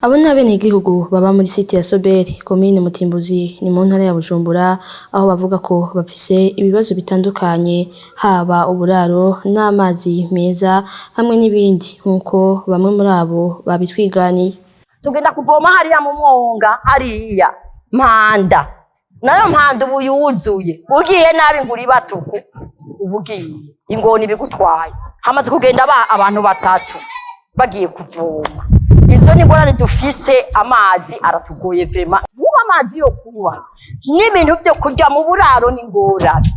Abo ni abenegihugu baba muri site ya Soberi, komine Mutimbuzi, ni mu ntara ya Bujumbura, aho bavuga ko bafise ibibazo bitandukanye, haba uburaro n'amazi meza hamwe n'ibindi, nk'uko bamwe muri abo babitwiganiye. Tugenda kuvoma hariya mu mwonga, hariya Mpanda. Nayo Mpanda ubu yuzuye. Ugiye nabi ngo uribatuku, uba ugiye ingona ibigutwaye. Hamaze kugenda abantu batatu bagiye kuvoma. Izo ni ingorane dufise. Amazi aratugoye vraiment. Ubu amazi yo kunywa n'ibintu vyo kurya mu buraro ni ingorane.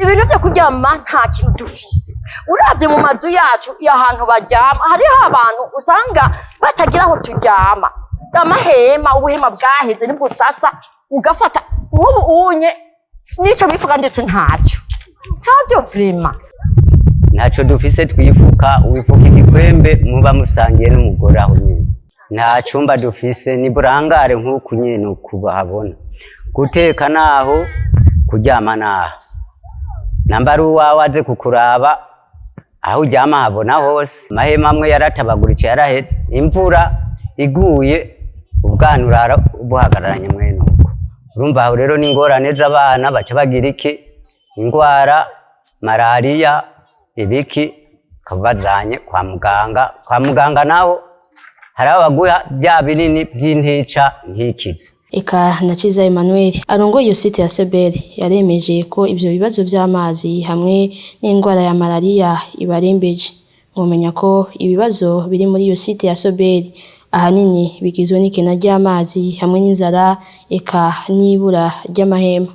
Ibintu vyo kuryama nta kintu dufise. Uravye mu mazu yacu, ahantu baryama, hariho abantu usanga batagira aho turyama. Amahema, ubuhema bwaheze nibwo usasa ugafata. Nk'ubu unye n'ico bifuka ndetse ntacyo, ntavyo vraiment. Ntacyo dufise twifuka. Wifuka igikwembe muba musangiye n'umugore aho nyene. Nta cumba dufise, ni burangare nk'uku nyene uku bahabona. Guteka naho, kuryama naho. Namba ari uwawe aze kukuraba, aho uryama habona hose. Amahema amwe yaratabaguritse, yaraheze. Imvura iguye, ubwana urara buhagararanye mwene uko. Urumva aho rero n'ingorane z'abana baca bagira iki? Ingwara, malariya, ibiki, bakaba kwa muganga. Kwa muganga naho hari aho baguha bya binini by'intica ntikize. Eka na Ciza Emmanuel arongoye iyo site ya Seberi yaremeje ko ivyo bibazo vy'amazi hamwe n'ingwara ya malariya ibarembeje. Mwomenya ko ibibazo biri muri iyo site ya Soberi ahanini bigizwe n'ikena ry'amazi hamwe n'inzara, eka n'ibura ry'amahema.